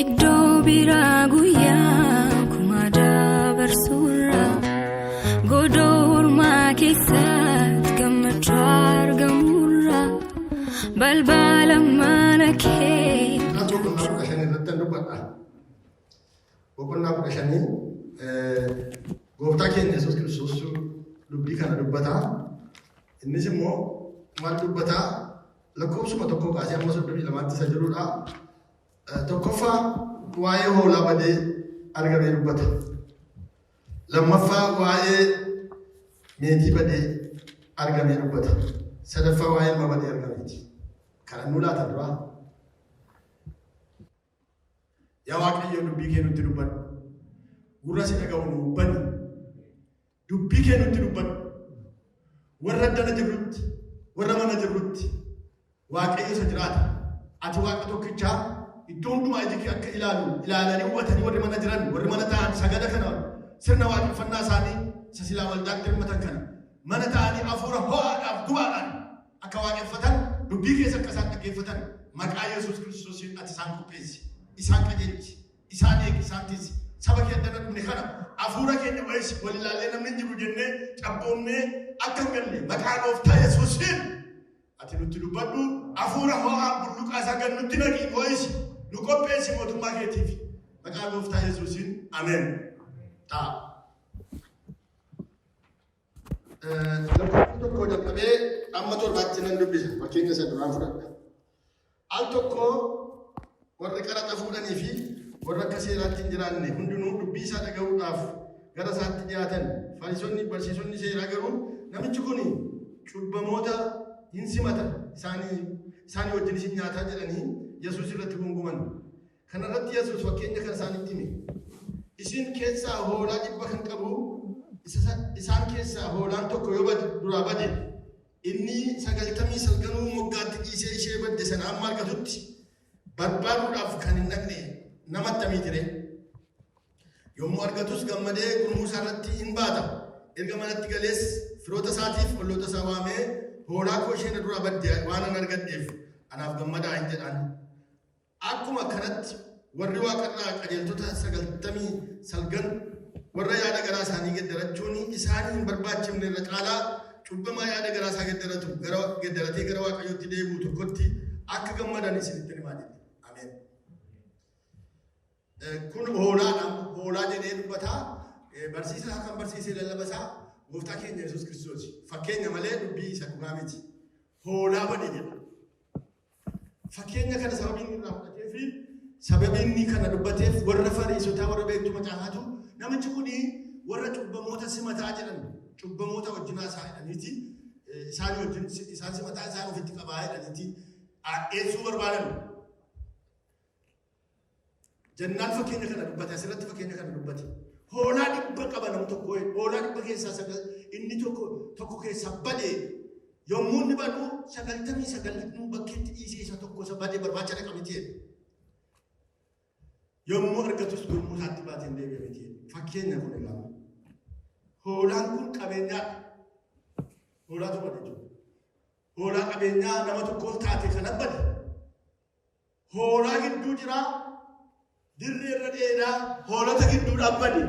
Iddoo biraa guyyaa kuma dabarsuurra godoo ormaa keessatti gammachuu argamurra balbala mana kee. Boqonnaa 15 irratti dubbadha. Boqonnaa 15 gooftaa keenya Yesuus Kiristoos dubbii kana dubbata. Innis immoo maal dubbataa? Lakkoofsuma tokkoo kaasee amma 32tti isa jirudha. Tokkoffaa waa'ee hoolaa badee argamee dubbata. Lammaffaa waa'ee meetii badee argamee dubbata. Sadaffaa waa'ee ilma badee argameeti. Kana nu laata duraa. Yaa Waaqayyo dubbii kee nutti dubbadhu. Gurra si dhaga'u nu bani. Dubbii kee nutti dubbadhu. Warra addana jirrutti, warra mana jirrutti, Waaqayyo isa jiraata. Ati Waaqa tokkichaa iddoo hundumaa iji kee akka ilaalu ilaalanii hubatanii warri mana jiran, warri mana taa'an sagada kana sirna waaqeffannaa isaanii isa silaa waldaatti hirmatan kana mana taa'anii hafuura ho'aadhaaf gubaadhaan akka waaqeffatan dubbii keessa akka isaan dhaggeeffatan maqaa Yesuus Kiristoosiin ati isaan qopheessi, isaan qajeelchi. Isaan eegi, isaan tisi. Saba kee addana dhufne kana hafuura keenya ho'isi. Wal ilaallee namni hin jiru jennee cabboomnee akka hin galle maqaa gooftaa Yesuusiin ati nutti dubbadhu. Hafuura ho'aa bulluqaa isaa gad nutti naqi, ho'isi. Nu qopheessi mootummaa keetiif. Maqaa gooftaa Yesuusiin ameen. Ta'a. Lakkoofsa tokkoo jalqabee amma torbaatti nan dubbisa. Fakkeenya isa duraan fudhadha. Al tokko warri qaraxa fuudhanii fi warri akka seeraatti hin jiraanne hundinuu dubbii isaa dhaga'uudhaaf gara isaatti dhiyaatan. Fariisonni barsiisonni seeraa garuu namichi kun cubbamoota hin simata isaanii isaanii wajjinis hin nyaataa jedhanii Yesuus irratti gunguman. Kana irratti Yesuus fakkeenya kana isaanitti hime. Isin keessaa hoolaa 100 kan qabu, isaan keessaa hoolaan tokko yoo bade, duraa bade, inni sagaltamii salganuu moggaatti dhiisee ishee badde sana hamma argatutti barbaaduudhaaf kan hin dhaqne nama attamiiti ree? Yommuu argatus gammadee gurmuu isaa irratti in baata. Erga manatti galees firoota isaatiif olloota isaa waamee, hoolaa koo ishee na duraa badde waanan argadheef anaaf gammadaa in jedhaan. Akkuma kanatti warri waaqarraa qajeeltota sagaltamii salgan warra yaada garaa isaanii geddarachuun isaanii hin barbaachifne irra caalaa cubbamaa yaada garaa isaa geddaratu gara geddaratee gara Waaqayyootti deebi'u tokkotti akka gammadan isinittin himaa jedhe. Ameen. Kun hoolaadha. Hoolaa jedhee dubbata. Barsiisa isaa kan barsiisee lallaba isaa gooftaa keenya Yesuus Kiristoos. Fakkeenya malee dubbii isa dhugaa miti. Hoolaa bade jedha. Fakkeenya kana sababii inni irraa fudhatee fi sababii inni kana dubbateef warra Fariisotaa warra beektuu macaafaatu namichi kun warra cubbamoota simataa jedhan cubbamoota wajjin haasaa jedhaniiti isaan wajjin isaan simataa isaan ofitti qabaa jedhaniiti dheessuu barbaadan. Jennaan fakkeenya kana dubbate asirratti fakkeenya kana dubbate. Hoolaa 100 qaba nam tokko hoolaa 100 keessaa sagal inni tokko tokko keessaa bade yommuu inni badu 99 nuu bakkeetti dhiisee isa tokko isa bade barbaacha dhaqa miti jedhe. Yommuu argatus gurmuu isaatti baatee hin deebi'a miti jedhe. Fakkeenya kun egaa. Hoolaan kun qabeenyaadha. Hoolaatu bade jechuudha. Hoolaa qabeenyaa nama tokkoof taate kana bade. Hoolaa gidduu jira, dirree irra dheedaa, hoolota gidduu dhaabbate.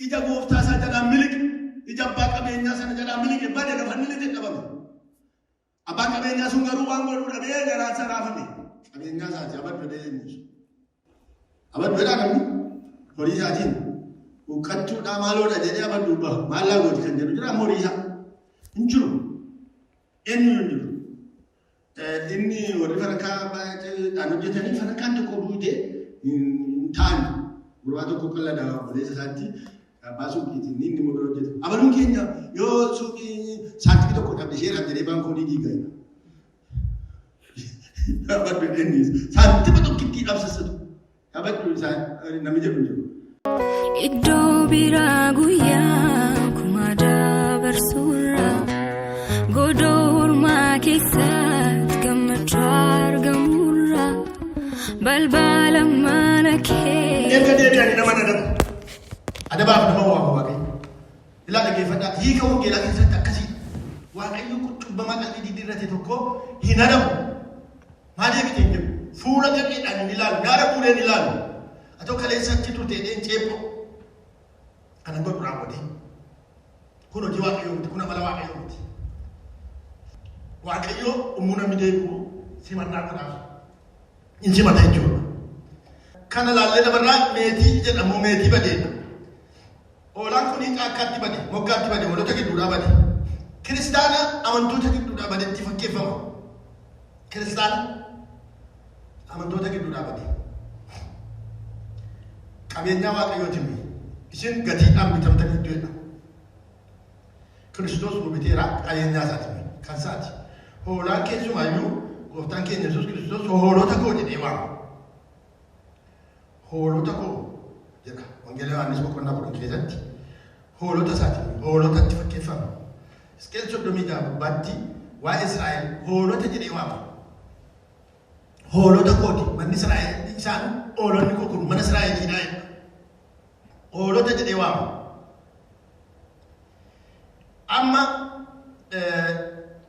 Ija gooftaa isaa jalaa miliqe, ija abbaa qabeenyaa sana jalaa miliqe, bade lafa inni lixe dhabame. Abbaan qabeenyaa sun garuu waan godhuu dhabee garaan isaa raafame. Qabeenyaa isaati abaddu jedhee eenyuus. Abaddu jedhaa namni horii isaatiin huqqattuudhaa maaloodha jedhee abaddu baha. Maallaa gooti kan jedhu jira amma horii isaa. Hin jiru. Eenyuyyuu hin jiru. Inni warri farankaa dhaan hojjetanii farankaan tokko buute hin ta'an. Gurbaa tokko qallada obboleessa isaatti abbaa suuqiiti inni inni immoo bira hojjeta. Abaluun keenya yoo suuqii saantimii tokko dhabde isheedhaaf jedhee baankoonii diiga. Abaddu inni saantima tokkittii dhabsassatu. Abaddu isaan namni jedhu hin jiru. Iddoo biraa guyyaa kuma dabarsuurra godoo ormaa keessatti gammachuu argamurra balbala mana kee. Erga deebi'anii nama adabu. Adabaaf nama waamu Waaqayyo. Ilaa dhaggeeffadhaa. Hiika wangeelaa keessatti akkasii. Waaqayyo cubbamaa qalbii diddiirrate tokko hin adabu. Maal eegite hin jedhu. Fuula gadheedhaan hin ilaalu. Gaara guuree hin ilaalu. Haa ta'u kaleessa achi turte jedhee hin ceepho. Kana godhu raawwatee. Kun hojii Waaqayyoo miti. Kun amala Waaqayyoo miti. Waaqayyoo ummuu namni deebi'u simannaa godhaaf. Hin simata jechuudha. Kana laallee dabarraa meetii jedhamu meetii badeedha. Hoolaan kun caakkaatti bade, moggaatti bade, hoolota gidduudhaa bade. Kiristaana amantoota gidduudhaa badetti fakkeeffama. Kiristaana amantoota gidduudhaa bade. Qabeenyaa Waaqayyootiin isin gatiidhaan bitamtanii iddoodha. Kiristoos nu biteera, qabeenyaa isaati, kan isaati. Hoolaan keessumaayyuu gooftaan keenya Yesuus Kiristoos hoolota koo jedhee waama. Hoolota koo jedha. Wangeela Yohaannis boqonnaa 10 keessatti hoolota isaati, hoolotatti fakkeeffama. Hisqeel 36 gubbaatti waa'ee Israa'el hoolota jedhee waama. Hoolota kooti, manni Israa'el isaan hoolonni koo kun mana Israa'eliidha jedha. Hoolota jedhee waama. Amma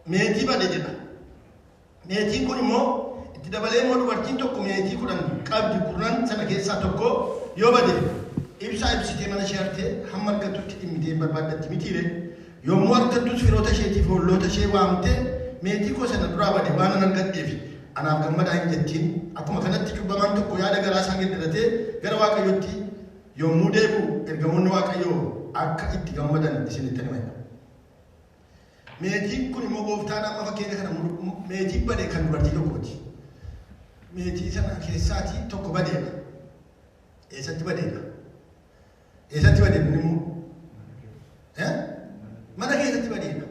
meetii bade jedha. Meetiin kun immoo itti dabalee immoo dubartiin tokko meetii 10 qabdi, 10 sana keessaa tokko yoo bade ibsaa ibsitee mana ishee hartee hamma argattutti dhimmitee hin barbaaddatti mitiire? Yommuu argattus firoota isheetiif olloota ishee waamtee meetii koo sana duraa bade waan an argadheef anaaf gammadaa hin jettiin. Akkuma kanatti cubbamaan tokko yaada garaa isaa geddaratee gara Waaqayyootti yommuu deebi'u ergamoonni Waaqayyoo akka itti gammadan isinitti hima. Meetiin kun immoo gooftaan amma fakkeenya kana meetiin bade kan dubartii tokkooti. Meetii sana keessaatii tokko badeedha. Eessatti badeedha? Eessatti badeedha inni immoo? Mana keessatti badeedha.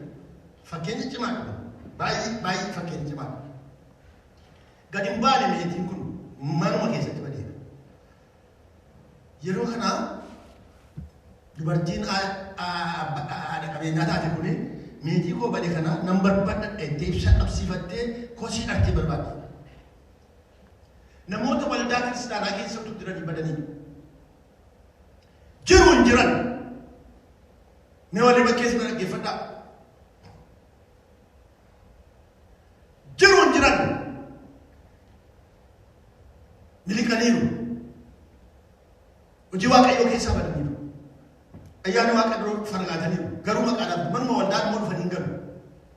Fakkeenya cimaadha. Baay'ee baay'ee fakkeenya cimaadha. Gadi hin baane, meetiin kun manuma keessatti badeedha. Yeroo kana dubartiin haadha qabeenyaa taate kuni meetii koo bade kana nan barbaadadha jettee ibsa qabsiifattee kosii dhartee barbaadde. Namoota waldaa kiristaanaa keessattuu jiranii badanii jiru hin jiran. Mee warri bakkeessa na dhaggeeffadhaa. Jiru hin jiran. Miliqaniiru. Hojii Waaqayyoo keessaa badaniiru. Ayyaana Waaqa dura fagaataniiru. Garuu maqaadhaaf manuma waldaa immoo dhufanii hin galu.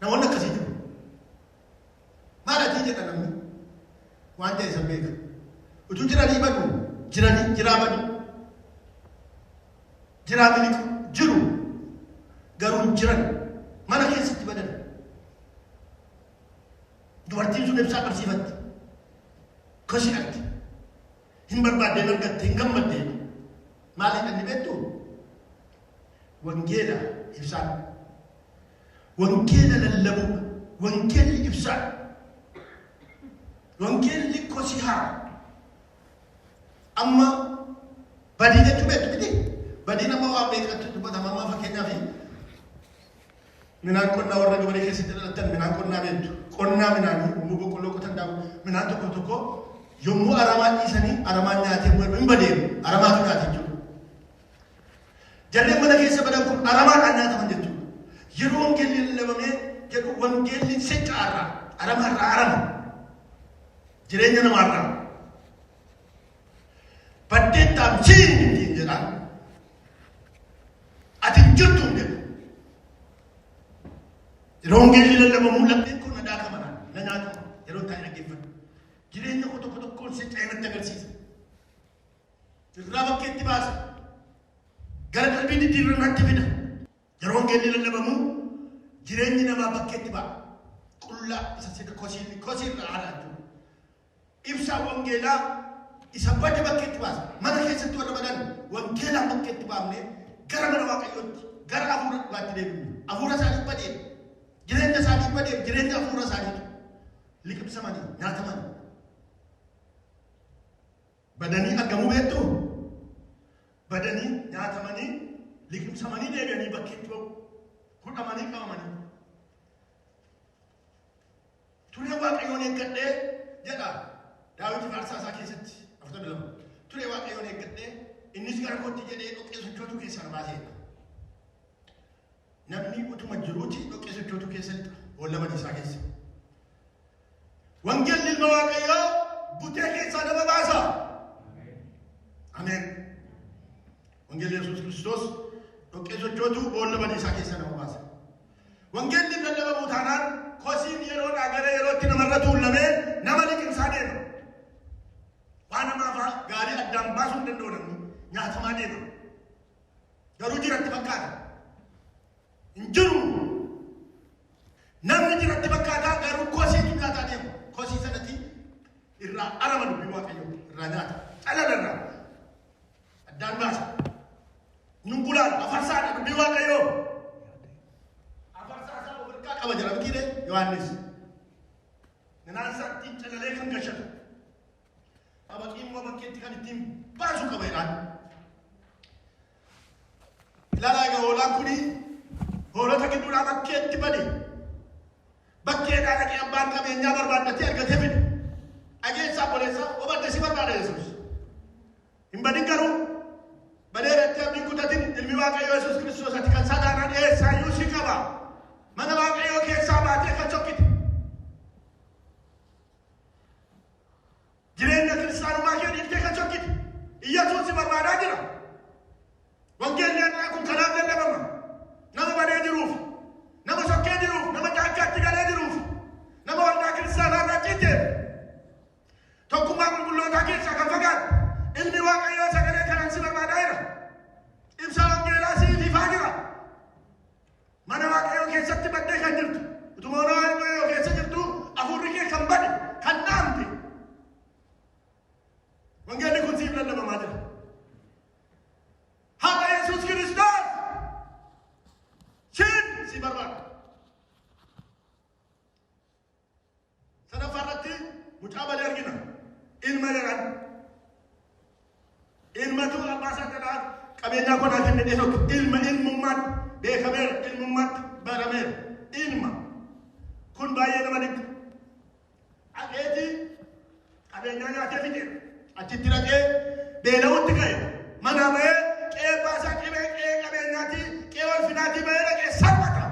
Namoonni akkasii jiru. Maal atii jedha namni. Waan ta'e san beeka. Utuu jiranii badu, jiranii jiraa badu. Jiraa miliqu jiru. Garuu hin jiran. Mana keessatti badan. Dubartiin sun ibsaa qabsiifatti. Kosii dhaqxe. Hin barbaaddee hin argatte, hin gammadde. Maaliif inni beektu? Wangeela ibsaan. Wangeela lallabuu. Wangeelli ibsaan. Wangeelli kosii hara. Amma badii jechuu beektu miti? Badiin amma waan meeqatti dubbatama. Amma fakkeenyaaf midhaan qonnaa, warra gabaree keessatti dhalattan midhaan qonnaa beektu. Qonnaa midhaanii yommuu boqqolloo qotan daaku midhaan tokko tokko yommuu aramaa dhiisanii aramaan nyaatee hin badeemu. Aramaatu nyaate jechuudha. Jarreen mana keessa badan kun aramaadhaan nyaataman jechuudha. Yeroo wangeelli lallabamee jedhu wangeelli seccaarraa aramaarraa arama. Jireenya namaarraa. Baddeettaan siin ittiin jedhaan. Ati hin jirtu hin jedhu. Yeroo wangeelli lallabamuu lapheen koo na daakama, na nyaatama yeroo taa'ee dhaggeeffadhu. Jireenya koo tokko tokkoon secca'ee natti agarsiisa. Irraa bakkeetti baasa. Gara qalbii diddiirrannaatti fida. Yeroo wangeelli lallabamuu jireenyi namaa bakkeetti ba'a. Qullaa isa sida kosii kosii irraa haraa jechuudha. Ibsaan wangeelaa isa bade bakkeetti baasa. Mana keessatti warra badan wangeelaan bakkeetti baafnee gara mana Waaqayyootti, gara hafuura dhugaatti deebifne. Hafuura isaanii badeef, jireenya isaanii badeef, jireenya hafuura isaaniitu liqimsamanii, nyaatamanii. Badanii argamuu beektu? Badanii, nyaatamanii, liqimsamanii deebi'anii bakkeetti ba'u. Hudhamanii qabamanii. Turee Waaqayyoon eeggadhee jedha Daawit faarsaa isaa keessatti 42. Turee Waaqayyoon eeggadhee, innis gara kootti jedhee dhoqqee sochootuu keessaa na baaseedha. Namni utuma jiruuti dhoqqee sochootuu keessa lixa, boolla badiisaa keessa. Wangeelli ilma Waaqayyoo butee keessaa nama baasa. Ameen. Wangeelli Yesuus Kiristoos dhoqqee sochootu boolla badiisaa keessaa nama baasa. Wangeelli lallabamu taanaan kosiin yeroodhaa gara yerootti namarra tuulamee nama liqimsaa deema. Waan namaaf gaarii addaan baasuu hin danda'u namni nyaatamaa deema. Garuu jiratti fakkaata. Hin jiru. Namni jiratti fakkaata garuu kosiitu nyaataa deema. Kosii sanatti irraa arama dubbii Waaqayyoo irraa nyaata. Calala irraa. Addaan baasa. Nungulaan afarsaadha dubbii Waaqayyoo. Afarsaa isaa of harkaa qaba jira mitiire Yohaannis. Minaan isaa ittiin calalee kan gashatu. Qabaqii immoo bakkeetti kan ittiin baasu qaba jedhaan. Ilaalaa egaa hoolaan kuni hoolota gidduudhaa bakkeetti bade. Bakkeedhaa dhaqee abbaan qabeenyaa barbaaddatee argatee fide. Dhageessaa obboleessaa obadde si barbaada Yesuus. Hin badin garuu badeera itti abdiin kutatin ilmi Waaqayyoo Yesuus Kiristoos ati kan isaa taanaan eessaayyuu si qaba. Mana Waaqayyoo keessaa baatee kan sokkite. Jireenya kiristaanummaa kee dhiiftee kan sokkite. Iyyasuus si barbaadaa jira. Wangeelli har'aa kun kanaaf lallabama. Nama badee jiruuf, nama sokkee jiruuf, nama caakkaatti galee jiruuf, nama waldaa kiristaanaa irraa citeef, tokkummaa qulqullootaa keessaa kan fagaate, ilmi Waaqayyoo sagalee kanaan si barbaadaa jira. Ibsa wangeelaa siif ifaa jira. Mana Waaqayyoo keessatti baddee kan jirtu, utuma mana Waaqayyoo keessa jirtu hafuurri kee kan bade, kan dhaamte. Wangeelli kun siif lallabamaa jira. Har'a Yesuus Kiristoos siin si barbaada. Sadaffaa irratti mucaa badee argina. Ilma jedhan. Ilmatu abbaa isaa jalaa qabeenyaa konaa kennee tokko ilma ilmummaatti beekameera, ilmummaatti barameera. Ilma. Kun baay'ee nama dinqa. Dhaqeetii qabeenyaa nyaatee fixeera. Achitti dhaqee beela'utti ka'e. Manaa bahee qe'ee abbaa isaa qe'ee qe'ee qabeenyaatii qe'ee ulfinaatii bahee dhaqee salphata.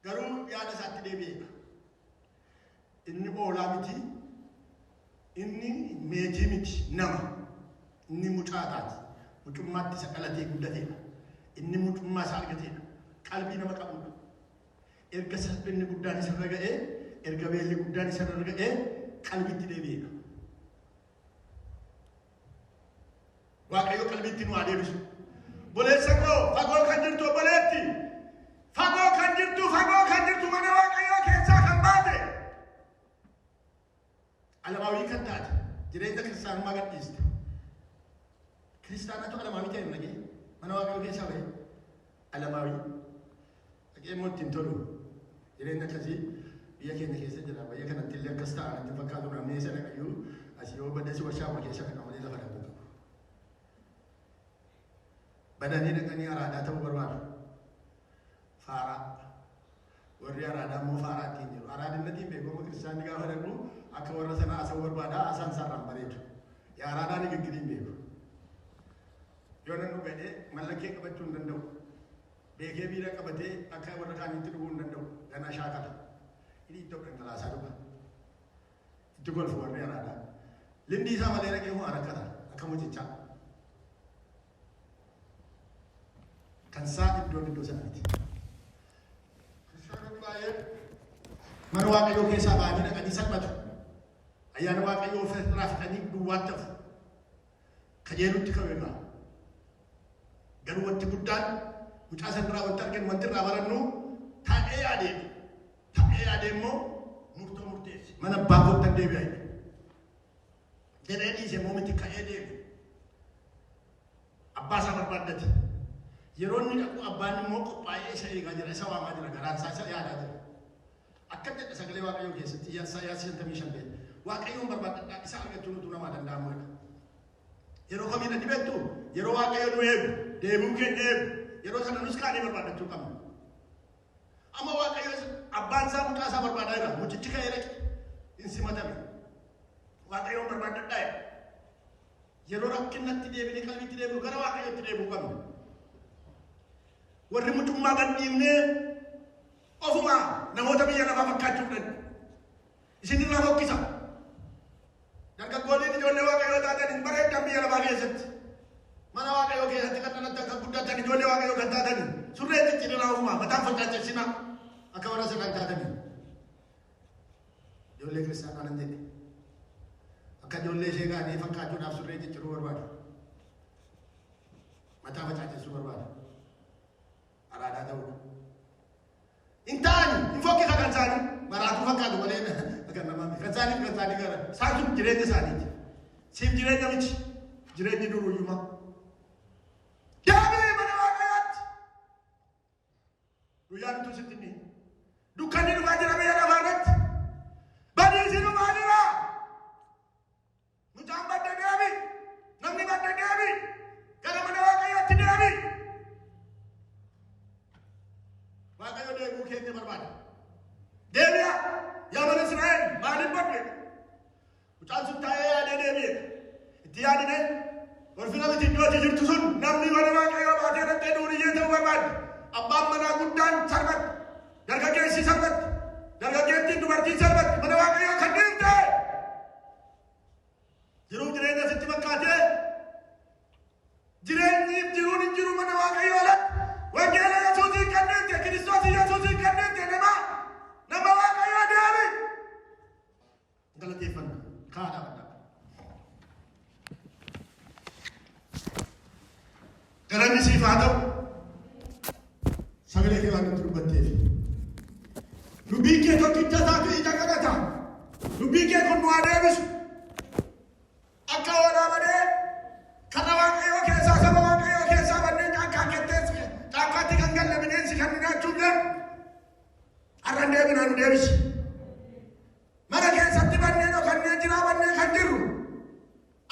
Garuu yaada isaatti deebi'eera. Inni hoolaa miti, inni meetii miti, nama. Inni mucaa taati. Mucummaatti isa dhalatee guddateedha. Inni mucummaa isaa argateedha. Qalbii nama qabudha. Erga salphinni guddaan isarra ga'ee, erga beelli guddaan isarra ga'ee, qalbiitti deebi'eedha. Waaqayyo qalbiitti nu haa deebisu. Obboleessa koo fagoo kan jirtu obboleetti, fagoo kan jirtu fagoo kan jirtu mana Waaqayyoo keessaa kan baate, alamaawii kan taate, jireenya kiristaanummaa gadhiiste. Kiristaanatu alamaawii ta'e hin dhagee mana Waaqayyoo keessaa bahe alamaawii. Dhaqee immoo ittiin tolu. Jireenya akkasii biyya keenya keessa jira. Biyya kanatti illee akkas ta'a natti fakkaatu namni eessa dhaqayyuu asii yoo baddes warshaa keessa dhaqa malee lafa dhaquu qabu. Badanii dhaqanii araadaa ta'uu barbaadu. Faaraa. Warri araadaa immoo faaraa ittiin jiru. Araadinnatiin beekamu kiristaanni gaafa dhaqu akka warra sanaa haasa'uu barbaada. Haasaan isaarraan bareedu. Yaa araadaa ni giggiriin beeku. Yoo nan dhugadhee mallakkee qabachuu hin danda'u. Beekee biira qabatee akka warra kaaniitti dhuguu hin danda'u. Ganaa shaakala. Hidhii iddoo dhangalaasaa dhuga. Itti golfu warri araadaa. Lindii isaa malee dhaqee ho'a rakkata akka mucichaa. Kan isaa iddoon iddoo sana miti. Kiristaanonni baay'een mana Waaqayyoo keessaa ba'anii dhaqanii salphatu. Ayyaana Waaqayyoo ofirraa fixanii duwwaatti hafu. Kajeelutti ka'u egaa. Garuu wanti guddaan mucaa sanarraa wanti arginu wanti irraa barannu taa'ee yaadee taa'ee yaadee immoo murtoo murteesse. Mana abbaa koottan deebi'a jedhe. Jedhee dhiise immoo miti ka'ee deeme. Abbaa isaa barbaaddate. Yeroo inni dhaqu abbaan immoo qophaa'ee isa eegaa jira, isa waamaa jira, garaan isaa isa yaadaa jira. Akka jedha sagalee Waaqayyoo keessatti Isaayyaas 55 ta'e. Waaqayyoon barbaaddadhaa isa argachuun utuu namaa danda'amuudha. Yeroo kamiidha ni beektu? Yeroo Waaqayyo nu eegu, deebi'uu keenya eegu, yeroo sana nus kaanee barbaaddachuu qabna. Amma Waaqayyo abbaan isaa mucaa isaa barbaadaa jira. Mucichi ka'ee dhaqe hin simatame. Waaqayyoon barbaaddadhaa jedha. Yeroo rakkinatti deebinee qalbiitti deebinu gara Waaqayyootti deebi'uu qabna. Warri mucummaa gad dhiibnee ofumaa namoota biyya lafaa fakkaachuuf dhaqne. Isinirraa fokkisa. Dargaggoonni ijoollee Waaqayyoo taatan hin bareeddan biyya lafaa keessatti. Mana Waaqayyoo keessatti kan dhalattan, kan guddatan, ijoollee Waaqayyoo kan taatani. Surree ciccirinaa ofumaa mataan facaaceessinaa akka warra sanaan taatani. Ijoollee kiristaanaa nan jedhe. Akka ijoollee ishee kaanii fakkaachuudhaaf surree cicciruu barbaadu. Mataa facaacessuu barbaadu. Araadaa ta'uudha. Hin ta'ani, hin fokkisa kan isaanii. Maraatuu fakkaatu malee kan namaa miti. Kan isaanii kan isaanii gara. Isaan sun jireenya isaaniiti. Siif jireenya miti. Jireenyi duruyyumaa. Deebi'i mana Waaqayyootti. Guyyaan utuu sitti hin Dukkanni dhufaa jira biyya lafaa irratti. Badiisi dhufaa jira. Mucaan badde, deebi. Namni badde, deebi. Gara mana Waaqayyootti deebi. Waaqayyo deebi'uu keenya barbaada. Deebi'a. Yaa mana Israa'el, maaliif badde? Mucaan sun taa'ee yaadee deebi'e. Itti yaadine, ulfina miti iddoo ati jirtu sun. Namni mana Waaqayyoo baatee dhaqxee duuriyyee ta'uu barbaadde. Abbaan manaa guddaan salphatti. Dargaggeessi salphatti. Dargaggeettiin dubartiin salphatti. Mana Waaqayyoo kan dhiifte. Jiruuf jireenya sitti fakkaatee, jireenyiif jiruun hin jiru mana Waaqayyoo alatti. Wangeela Yesuusiin kan dhiifte, Kiristoos Yesuusiin kan dhiifte, nama Waaqayyoo, deebi. Galateeffanna. Kaa dhaabadha. Galanni siif haa ta'u. Sagalee kee waan nutti dubbatteef. Dubbiin kee tokkicha isaatu ija qabata. Dubbiin kee kun nu haa deebisu. Akka hoolaa malee karra Waaqayyoo keessaa, saba Waaqayyoo keessaa manneen caakkaa kettees caakkaatti kan galle bineensi kan nu nyaachuuf deemu. Har'a deebinaa, nu deebisi. Mana keessatti manneen dhokannee jiraa mannee kan jirru.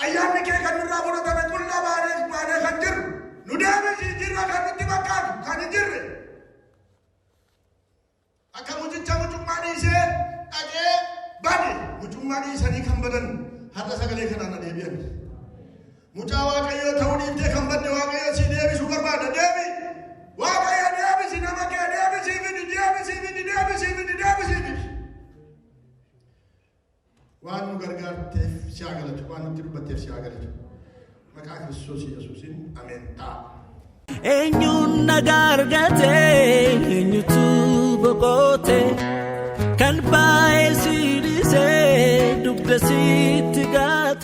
Ayyaanni kee kan nurraa fudhatame, qullaa baanee baanee kan jirru. Nu deebisi, jirra kan nutti fakkaatu kan hin jirre. Akka mucicha mucummaa dhiisee dhaqee bade, mucummaa dhiisanii kan badan har'a sagalee kanaan na deebi'an. Mucaa Waaqayyoo ta'uu dhiiftee kan badde, Waaqayyo si deebisuu barbaada. Deebi! Waaqayyo deebisi, nama kee deebisii fidi, deebisii fidi, deebisii fidi, deebisii fidi. Waan nu gargaarteef si haa galatu, waan nutti dubbatteef si haa galatu. Maqaa Kiristoos Yesuusiin, ameen ta'a. Eenyuun nagaa argate? Eenyutu boqote? Kan baay'ee si dhiise, dugda sitti gate.